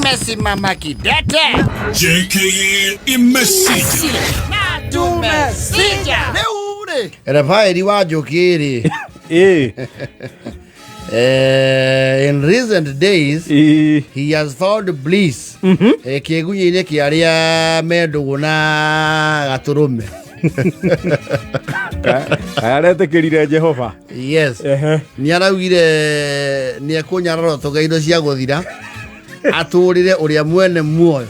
Tumesimama kidete. JKA imesija. Na tumesija. Rĩu rĩ Rafaeli wa Njũkĩ rĩ in recent days he has found bliss kĩgunyĩ-inĩ kĩa arĩa me ndũgũ na gatũrũme. Aretĩkĩrire Jehova. Yes. Nĩ araugire nĩ ekũnyarara tũga indo cia gũthira atũrĩre ũrĩa mwene muoyo.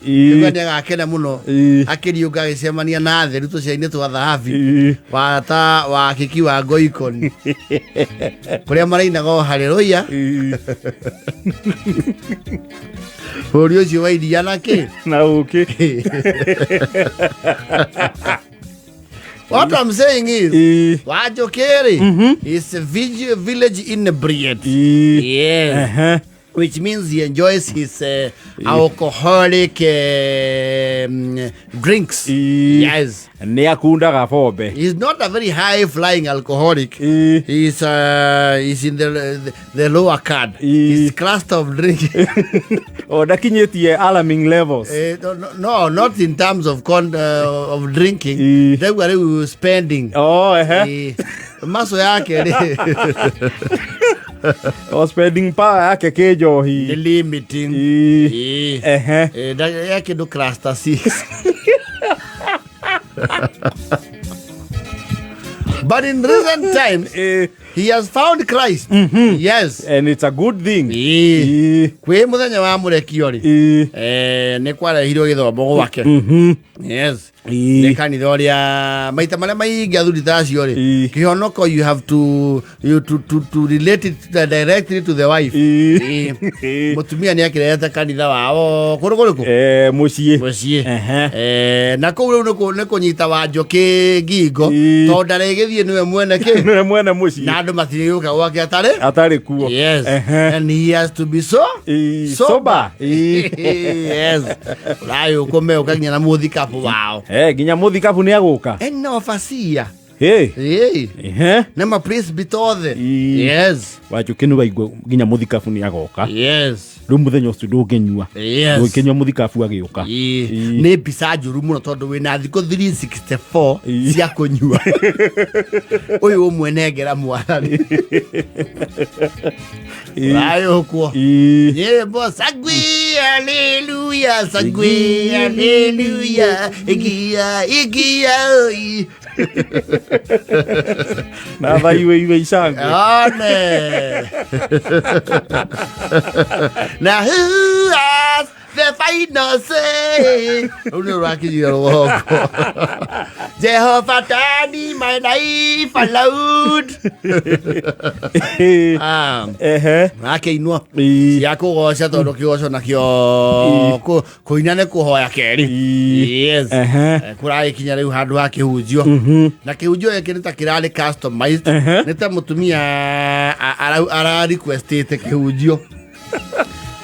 Nĩguo nĩ agakena mũno akĩriũka agĩcemania na atheru tũcĩra-inĩ twa thahabi wa ta wa kiki wa ngoikoni kũrĩa marainaga o haleluya bũrũri ũcio wa iria na kĩ. Na ũkĩ. What I'm saying is, Wanjũkĩ is a village inebriate. Yes. Which means he enjoys his alcoholic drinks. Yes. Nĩ akundaga bombe. He's not a very high flying alcoholic. He's in the lower card. His cluster of drinking. O ndakinyĩtie alarming levels. No, not in terms of of drinking. They were spending. Oh, ehe. Maso yake rĩ. O spending power yake kĩnjohi. Nĩ limiting. Ya kĩndũ cluster 6. But in recent times, he has found Christ. Yes. And it's a good thing. Kwĩ mũthenya wa mũrekio rĩ. Nĩ kwarehirwo gĩthomo gwake. Yes. Nĩ kanitha ũrĩa maita marĩa maingĩ athuri ta acio rĩ. Kĩhonoko you have to you to, to, to relate it to, directly to the wife. Mũtumia nĩ akĩrehete kanitha wao kũrĩ kũrĩkũ? Mũciĩ. Mũciĩ. Na kũu rĩu nĩ kũnyita Wanjũkĩ ngingo tondũ ndarĩgĩthiĩ nĩwe mwene kĩ? Nĩwe mwene mũciĩ. Na andũ matirĩgĩũka gwake atarĩ? Atarĩ kuo. Yes. And he has to be so sober. Sober. Yes. Ũragĩũkũme ũkaginya na mũthikabu wao. Nginya mũthikabu nĩ agũka. Ena obacia. Hey. Hey. Na ma presbyter othe. Yes. Wanjũkĩ nĩ waigua nginya mũthikabu nĩ agoka. Yes. Rĩu mũthenya ũcio ndũngĩnyua. Yes. Ndũngĩnyua mũthikabu agĩũka. Nĩ mbica njũru mũno tondũ wĩna thikũ 364 cia kũnyua. Ũyũ ũmwe nengera mwathani. Ũrayũkwo. Nyĩmbo sagwi haleluya sagwi haleluya igia igia oi. Na thaiwe iwe icangwe. One. Na who has the final say? Rĩu nĩ ũrakinyire rũgongo. Jehovah turning my life aloud. Akĩinwo cia kũgoca tondũ kĩgoco nakĩo kũina nĩ kũhoya kerĩ. Yes. Kũragĩkinya rĩu handũ ha kĩhunjio. Na kĩhunjio gĩkĩ nĩ ta kĩrarĩ customized. Nĩ ta mũtumia ara requestĩte kĩhunjio.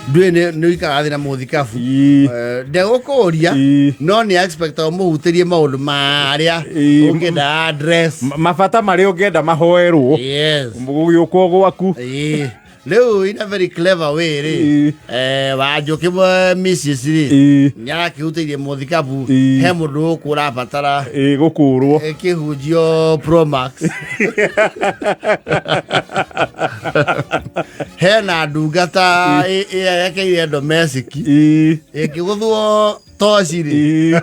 Ndũĩ nĩ ũikaraga thĩ na mũthikabu. Ndegũkũria, no nĩ expect ũmũhutĩrie maũndũ marĩa ũngĩenda address. Mabata marĩa ũngĩenda mahoerwo. Yes. Gũgĩũkwo gwaku. Rĩu in a very clever way rĩ, Wanjũkĩ Mrs rĩ, nĩ arakĩhutĩirie mũthikabu, he mũndũ gũkũ ũrabatara gũkũrwo. Kĩhunjio Pro Max. Hena ndungata ĩyerekeire domestic. Ĩngĩgũthwo toci rĩ.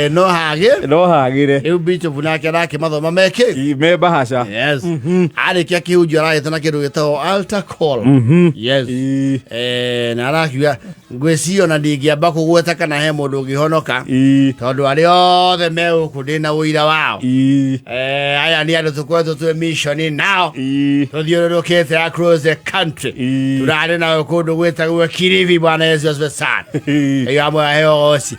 No hagĩ. No hagĩre. Rĩu Bishop nake arakĩmathoma mekĩ? Me bahaca. Yes. Arĩkia kĩhunjio aragĩta na kĩndũ gĩtagwo altar call. Yes. Na arakiuga ngwĩciria ona ndingĩamba kũgweta kana he mũndũ ũngĩhonoka. Tondũ arĩa othe me gũkũ ndĩna ũira wao. Aya nĩ andũ tũkoretwo twĩ mission nao. Tũthiũrũrũkĩte across the country. Tũrarĩ nao kũndũ gwĩtagwo Kilifi. Bwana Yesu asifiwe sana. Ĩyo amwe aheo ũgoci.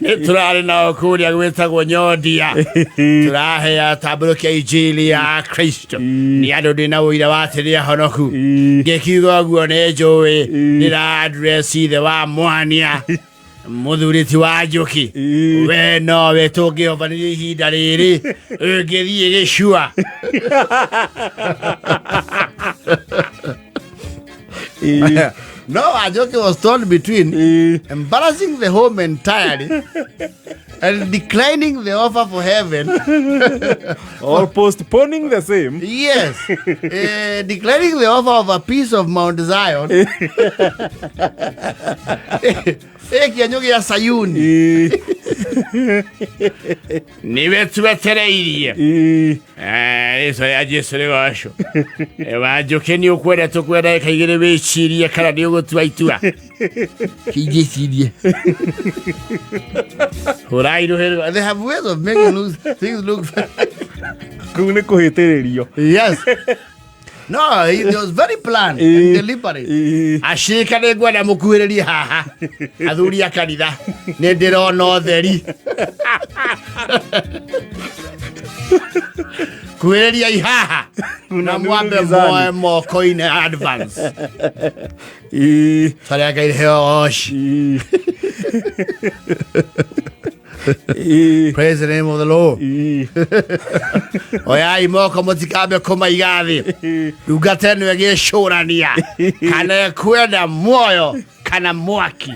Nĩ tũrarĩ nao kũrĩa gwĩtagwo Nyondia. Tũrahea tambũrũ kĩa injili ya Kristo. Nĩ andũ ndĩna ũira wa atĩ nĩ ahonoku. Ngĩkiuga ũguo nĩ njũĩ ndĩra address ithe wa mwania. Mũthuri ti wa Njũki. Ĩĩ. We nowe tũngĩhombanĩria ihinda rĩrĩ ũngĩthiĩ gĩcua. Ĩĩ. No Wanjoki was torn between Ĩĩ. embarrassing the home entirely and declining the offer for heaven. Or postponing the same. Yes. Declining the offer of a piece of Mount Zion. Kĩenyũ gĩa Sayuni. Ĩĩ. Niwe twetereirie. Ĩĩ. Rĩtwa rĩa Jesu rĩgocwo. Wanjũkĩ nĩ ũkwenda tũkwenda ndagĩka igĩrĩ wĩcirie kana nĩ ũgũtua itua. Kĩingĩcirie. Hũrai rũhĩ. They have ways of making things look Kũu nĩ kũhĩtĩrĩrio. Yes. No, it was very planned and Ĩĩ. deliberate. Ĩĩ. Acika nĩ ngwenda mũkuhĩrĩrie haha athuri a kanitha nĩ ndĩrona ũtheri kuhĩrĩriai haha na mwambe nuru moe moko-inĩ advance. Ĩĩ. Tarĩa Ngai heo oci. Ĩĩ. Ĩĩ. Praise the name of the Lord. Ĩĩ. Oyai moko mũtikambe kũmaiga thĩ. Ndungata ĩno ĩgĩcũrania kana ĩkwenda muoyo kana mwaki,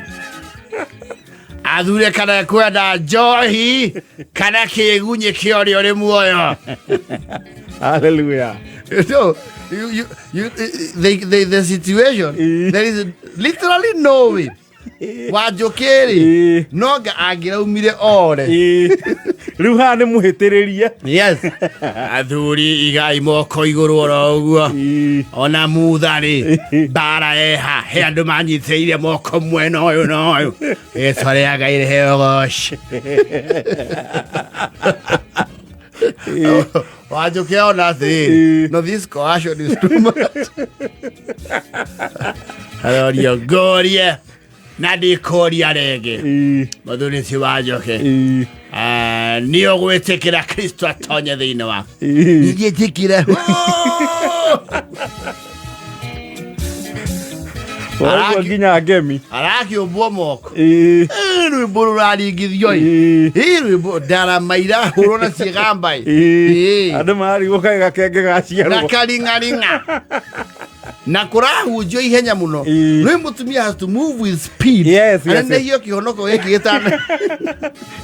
athure kana ĩkwenda njohi kana kĩgunyĩ kĩa ũrĩa ũrĩ muoyo. Hallelujah. So you the situation, there is literally no way Wanjũkĩ-rĩ Ĩĩ. no nga angĩraumire ore. Ĩĩ. Rĩu haha nĩ mũhĩtĩrĩrie. Yes, athuri igai moko igũrũ oro ũguo. Ĩĩ. Ona mutha-rĩ, mbara eha he andũ manyitĩrĩire moko mwena ũyũ na ũyũ. Rĩtwa rĩa Ngai rĩheo goci. Wanjũkĩ ona atĩrĩrĩ, Ĩĩ. no this coercion is too much. Arorio ngũrie na ndikũria rĩngĩ. Ĩĩ. Mũthuri ti Wanjũkĩ. Ĩĩ. Nĩ ũgwĩtĩkĩra Kristo atonye thĩinĩ waku? Ĩĩ. Ingĩtĩkĩra. Ũguo nginya ngemi. Arakĩũmbwo moko. Ĩĩ. Ĩ, rwĩmbo rũraringithio ĩ. Ĩĩ. Ĩ, rwĩmbo ndarama irahũrwo na ciĩgamba ĩ. Ĩĩ. Ĩĩ. Andũ mararigwo kaĩ gakenge Na gaciarwo. karing'aring'a na kũrahunjio ihenya mũno. Ĩĩ. Rĩu mũtumia has to move with speed. Yes, yes, yes. Anenehio kĩhonoko gĩkĩ gĩtana.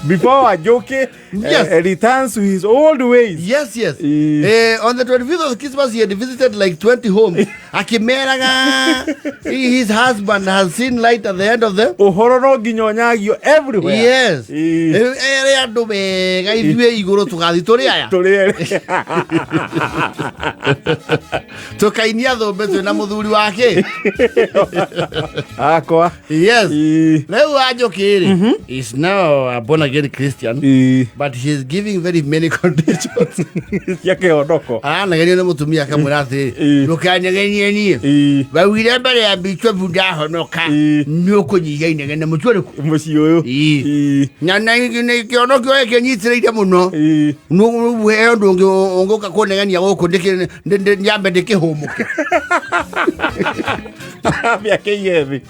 Before Wanjoki Yes. returns to his old ways. Yes. Ĩĩ. On the 25th of Christmas, he had visited like 20 homes. Akimeraga, his husband has seen light at the end of the Ũhoro no nginya ũnyagio everywhere. Yes. Ĩĩ. Ere andũ wega ithuĩ igũrũ tũgathiĩ tũrĩ aya. Tũrĩ erĩ. Tũkainia thũmbĩ twĩ na mũthuri wake. Akwa. Yes. Ĩĩ. Rĩu Wanjũkĩ rĩ is now a born again Christian, Ĩĩ. but he is giving very many conditions. Cia kĩhonoko. Aranegenio nĩ mũtumia akamwĩra atĩrĩ, Ĩĩ. ndũkanegenie niĩ. Ĩĩ. Waugire mbere ya bicobu ndahonoka Ĩĩ. nĩ ũkũnyihia inegene mũtwe ũrĩkũ. Mũciĩ ũyũ. Ĩĩ. Ĩĩ. Na kĩonokio gĩkĩ nyitĩrĩire mũno. Ĩĩ. He ũndũ ũngĩ ũngĩũka kũnegenia gũkũ nyambe ndĩkĩhũmũke. Ambe akĩige thĩ.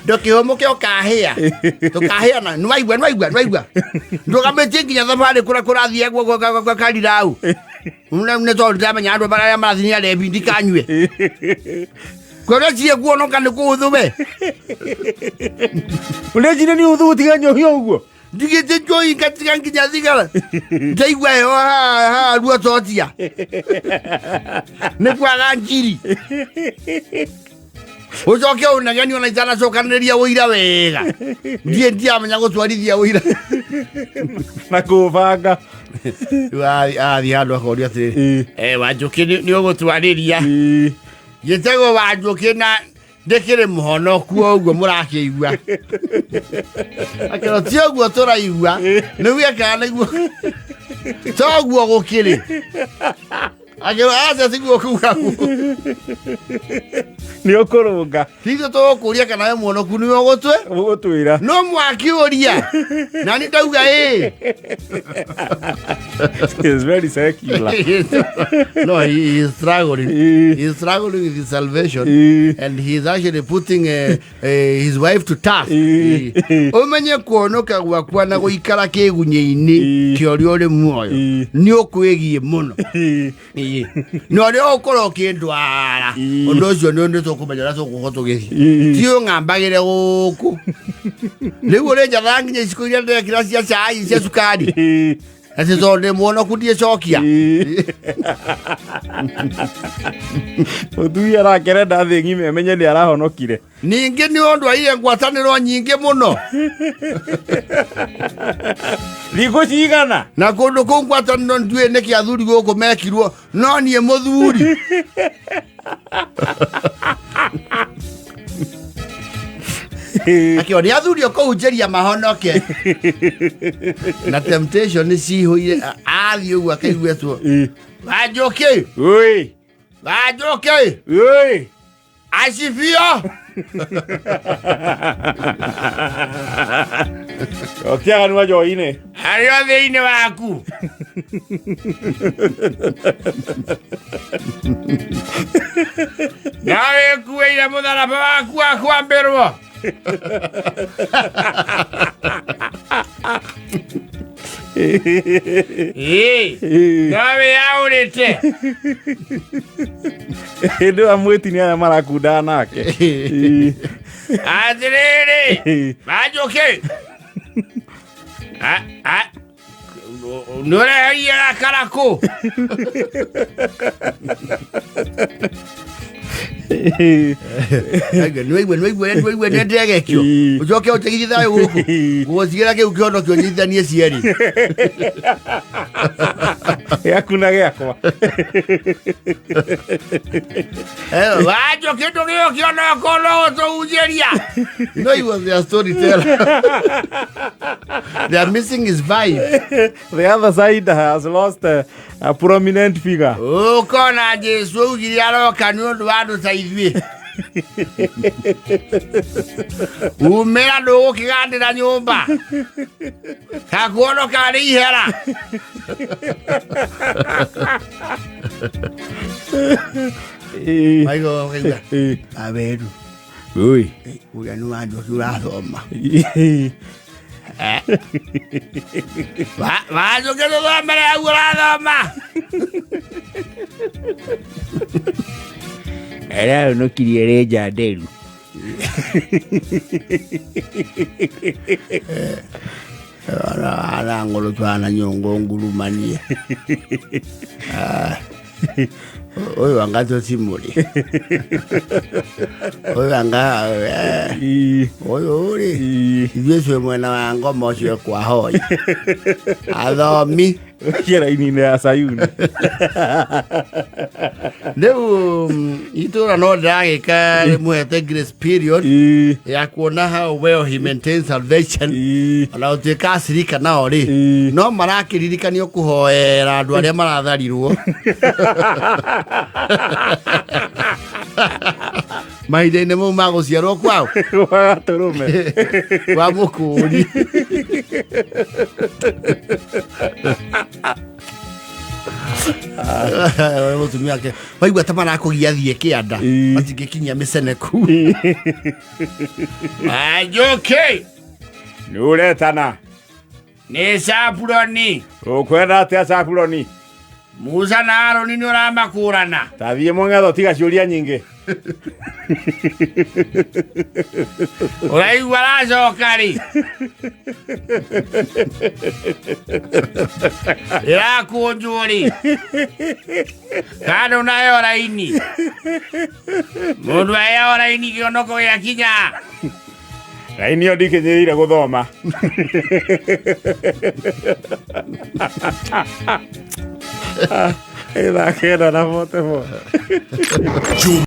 Ndũkĩhũmũke ũkahĩa tũkahĩa na nĩwaigua nĩwaigua nĩwaigua ndũgamĩtie nginya thabarĩ kũrĩa kũrathiĩ gwa karirau nĩ tondũ ndamenya andũ arĩa marathiĩ nĩ arebi ndikanyue kũrĩa ciĩ kuonoka nĩ kũhũthũ we. Ũrĩa nĩ ũthũ gũtiga njohi ũguo. Ndigĩte njohi ngatiga nginya thigara ndaigua heho haha ruo totia nĩ kwaga njiri ũcoke ũnegeni ona itanacokanĩrĩria ũira wega ndiĩ ndiamenya gũtwarithia ũira. Na kũbanga. Rĩu athiĩ handũ akorio atĩrĩrĩ, Ĩĩ. Wanjũkĩ nĩ ũgũtwarĩria Ĩĩ. gĩtego Wanjũkĩ na ndĩkĩrĩ mũhonoku ũguo mũrakĩigua akĩro ti ũguo tũraigua nĩguo ekaga nĩguo toguo gũkĩrĩ akĩro aca tiguo kuga guo. Nĩ ũkũrũnga. Tithuĩ tũgũkũria kana we mwonoku nĩwe ũgũtwe. Ũgũtwĩra. No mwakĩũria na nĩ ndauga ĩ. It's very secular. No, he is struggling. Eh. He is struggling with his salvation. Eh. And he is actually putting his wife to task. Eh. Eh. Ũmenye kuonoka gwakwa na gũikara kĩgunyĩ-inĩ Eh. kĩa ũrĩa ũrĩ muoyo Eh. nĩ ũkwĩgiĩ mũno. Eh. Na ũrĩa ũgũkorwo ũkĩndwara Eh. ũndũ ũcio nĩ tũkũmenya ũrĩa tũgũkorwo tũgĩthiĩ. Eh. Ti ũng'ambagĩre gũkũ. Rĩu ũrĩnjathaga nginya iciko iria ndĩrekĩra cia cai cia cukari. Eh. Atĩ tondũ ndĩ mwonoku ndiĩcokia. Mũtumia arakerenda thĩ ng'ima amenye nĩ arahonokire. Ningĩ nĩ ũndũ aire ngwatanĩro nyingĩ mũno. Thikũ cigana? Na kũndũ kũu ngwatanĩro ndiũĩ nĩkĩ athuri gũkũ mekirwo no niĩ mũthuri. Akĩo nĩ athuri ũkũhunjĩria mahonoke. Na temptation nĩ cihũire athiĩ ũguo akaigua tuo. Wanjũkĩ! Oi. Wanjũkĩ! Oi. Acibio! Okia kanua njohi-inĩ. Harĩ o thĩinĩ waku. Na wĩkuĩire mũtharaba waku wa kwambĩrwo. Ĩĩ. No wĩyaũrĩte. Hĩndĩ ĩyo amwĩti nĩ arĩa marakundaga nake. Atĩrĩrĩ. Wanjũkĩ. Nĩ ũreherie gakarakũ. Nĩwaigua nĩwaigua nĩwaigua nĩ ndegekio. Ũcoke ũnjagithie thayũ gũkũ. Gũgũtigĩra kĩu kĩhonokio nyitithanie cierĩ. Gĩaku na gĩakwa. Wanjũkĩ ndũgĩũke onokorwo no gũtũhunjĩria. You know he was their storyteller. They are missing his vibe. The other side has lost a prominent figure. Ũkona Jesu augire aroka nĩ ũndũ wa andũ ta ithuĩ. Umĩra ndũgũkĩgandĩra nyũmba. Kakuonoka nĩ ihera. Maigua ũkaigua. Aberu. Oi. Ũrĩa nĩ Wanjũkĩ ũrathoma. Wanjũkĩ tũthomere hau ũrathoma. Arahonokirie rĩnja nderu. Arangolo twana nyongo ngurumanie. Ũyũ anga tũcimũrĩ. Ũyũ anga ũyũ rĩ ithuĩ twĩ mwena wa ngoma ũcio kwa hoi. Athomi. Kĩraini-inĩ ya Sayuni. Rĩu itũra no ndĩragĩka rĩmũhete grace period ya kuona how well he maintains salvation. Ona gũtuĩka acirika nao rĩ no marakĩririkanio kũhoera andũ arĩa maratharirwo mahinda-inĩ mau ma gũciarwo kwao. Gwa gatũrũme. Wa mũkũri. Mũtumia wake waigua ta marakũgia thiĩ kĩanda matingĩkinyia mĩceneku. Wanjũkĩ. Nĩ ũretana. Nĩ Sapuloni. Ũkwenda atĩa Sapuloni? Musa na Aroni nĩ ũramakũrana. Ta thiĩ mũng'etho tiga ciũria nyingĩ. Ũraigua aracoka rĩ. Ĩrakũnjwo rĩ. Kana ndũnaheo raini. Mũndũ aheo raini kĩonoko gĩakinya. Raini ĩyo ndikinyĩrĩire gũthoma. Thaa 9:44.